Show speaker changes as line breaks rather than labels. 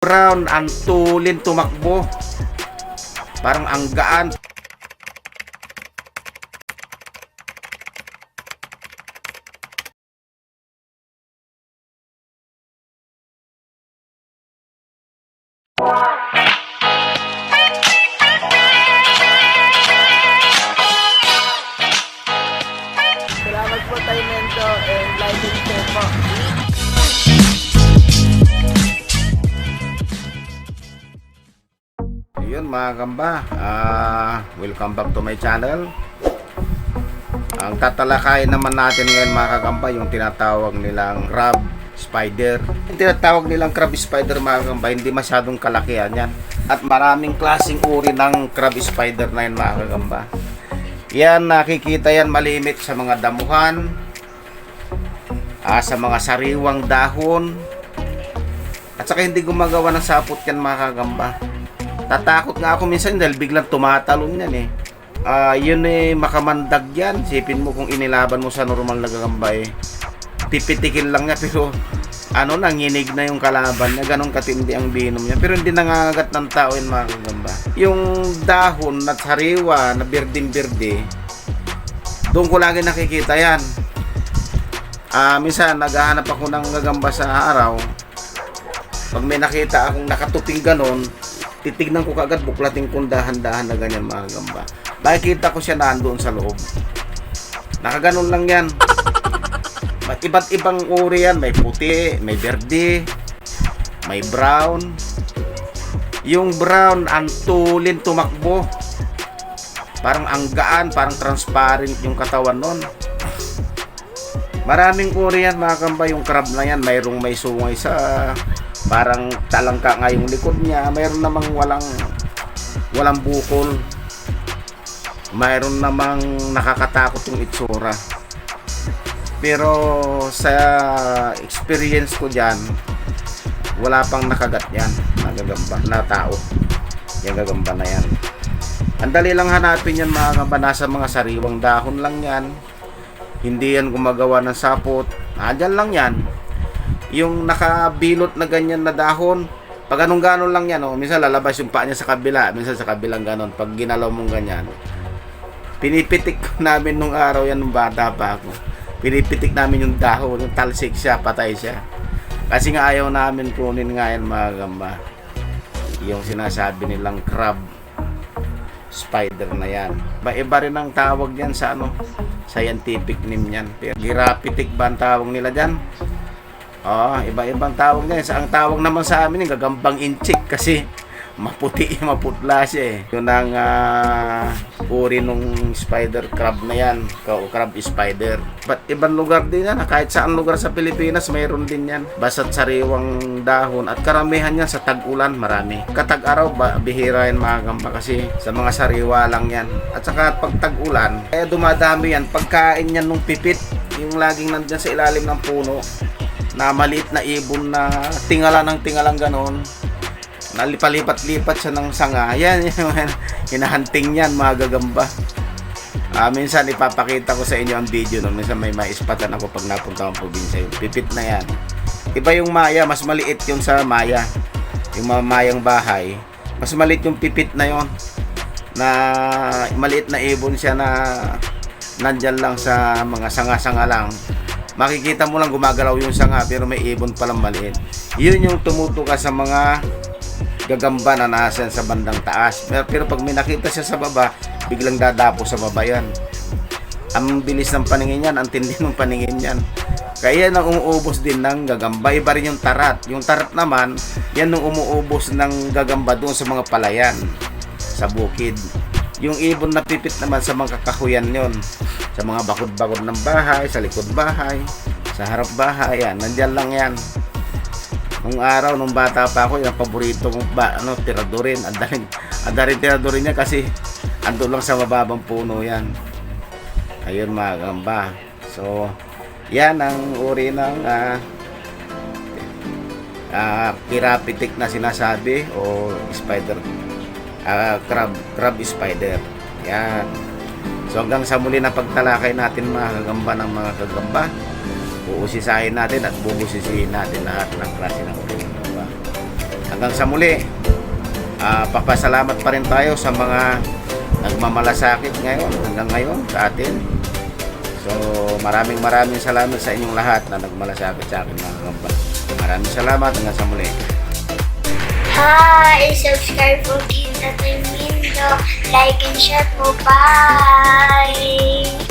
Brown, ang tulin tumakbo. Parang ang gaan.
Salamat po tayo, Mento, and like and share po.
Ayun mga kamba, welcome back to my channel. Ang tatalakayin naman natin ngayon, mga kagamba, yung tinatawag nilang crab spider. Yung tinatawag nilang crab spider, mga kagamba, hindi masyadong kalakihan yan. At maraming klaseng uri ng crab spider na yan, mga kagamba. Yan, nakikita yan malimit sa mga damuhan, sa mga sariwang dahon, at saka hindi gumagawa ng sapot yan, mga kagamba. Tatakot nga ako minsan dahil biglang tumatalon yan eh. Yun eh, makamandag yan. Sipin mo kung inilaban mo sa normal na gagamba eh. Pipitikin lang niya, pero ano, nanginig na yung kalaban niya. Ganon katindi ang binom niya. Pero hindi nangangagat ng tao yun, mga kagamba. Yung dahon na sariwa, na birding-birdi, doon ko lagi nakikita yan. Minsan naghahanap ako ng gagamba sa araw. Pag may nakita akong nakatuping ganon, titignan ko kaagad, buklatin kong dahan-dahan na ganyan, mga gamba. Makikita ko siya nandoon sa loob. Nakaganon lang yan. Iba't ibang uri yan. May puti, may berde, may brown. Yung brown, ang tulin tumakbo. Parang ang gaan, parang transparent yung katawan nun. Maraming uri yan, mga kamba, yung crab na yan. Mayroong may sungay sa parang talangka nga yung likod niya. Mayroon namang walang walang bukol. Mayroon namang nakakatakot yung itsura. Pero sa experience ko dyan, wala pang nakagat yan na gagamba, na tao. Yung gagamba na yan. Ang dali lang hanapin yan, mga kamba, nasa mga sariwang dahon lang yan. Hindi yan gumagawa ng sapot. Andyan lang yan. Yung nakabilot na ganyan na dahon, pag anong ganon lang yan, oh, minsan lalabas yung paa niya sa kabila, minsan sa kabilang ganon, pag ginalaw mong ganyan. Pinipitik namin nung araw yan nung bata pa ako. Pinipitik namin yung dahon, yung talsik siya, patay siya. Kasi nga ayaw namin kunin nga yan, mga gamba. Yung sinasabi nilang crab spider na yan. Ba iba rin ang tawag yan sa ano, scientific name yan. Pero Girapitik ba ang tawag nila dyan? Oo, iba-ibang tawag niyan. Sa ang tawag naman sa amin, yung gagambang inchik kasi maputi, maputla siya eh. Yun ang uri nung spider crab na yan, o crab spider. But ibang lugar din yan, kahit saan lugar sa Pilipinas, mayroon din yan. Basta't sariwang dahon at karamihan yan sa tag-ulan, marami. Katag-araw, ba, bihira yan, mga gamba, kasi sa mga sariwa lang yan. At saka pag tag-ulan, kaya dumadami yan, pagkain yan nung pipit, yung laging nandyan sa ilalim ng puno, na maliit na ibon na tingala ng tingalang ganon. Nalipalipat-lipat siya ng sanga. Yan, yan, hinahunting yan, mga gagamba. Minsan ipapakita ko sa inyo ang video, no? Minsan may maispatan ako pag napunta akong probinsya, yung pipit na yan. Iba yung maya, mas maliit yung sa maya. Yung mga mayang bahay, mas maliit yung pipit na yon, na maliit na ibon siya na nandyan lang sa mga sanga-sanga lang. Makikita mo lang gumagalaw yung sanga, pero may ibon palang maliit. Yun yung tumutuka sa mga gagamba na nasa sa bandang taas. Pero pag may nakita siya sa baba, biglang dadapo sa baba yan. Ang bilis ng paningin yan, ang tindi ng paningin yan. Kaya yan ang umuubos din ng gagamba. Iba rin yung tarat. Yung tarat naman, yan ang umuubos ng gagamba doon sa mga palayan, sa bukid. Yung ibon na pipit naman, sa mga kakahuyan yon, sa mga bakod-bakod ng bahay, sa likod bahay, sa harap bahay, yan, nandyan lang yan. Nung araw, nung bata pa ako, yung paborito kong ba, ano, tiradorin. Ang daling tiradorin niya kasi ando lang sa mababang puno yan. Ayun, mga gamba. So, yan ang uri ng kirapitik na sinasabi o spider, crab crab spider. Yan. So hanggang sa muli na pagtalakay natin, mga kagamba ng mga kagamba, uusisahin natin at bubusisihin natin lahat ng klase ng uri ng gagamba. Hanggang Hanggang sa muli. Papasalamat pa rin tayo sa mga nagmamalasakit ngayon, hanggang ngayon sa atin. So, maraming maraming salamat sa inyong lahat na nagmalasakit sa akin, mga kagamba. Maraming salamat, hanggang sa muli.
Hi! Subscribe po kay Tatay Mindo. Like and share po. Bye!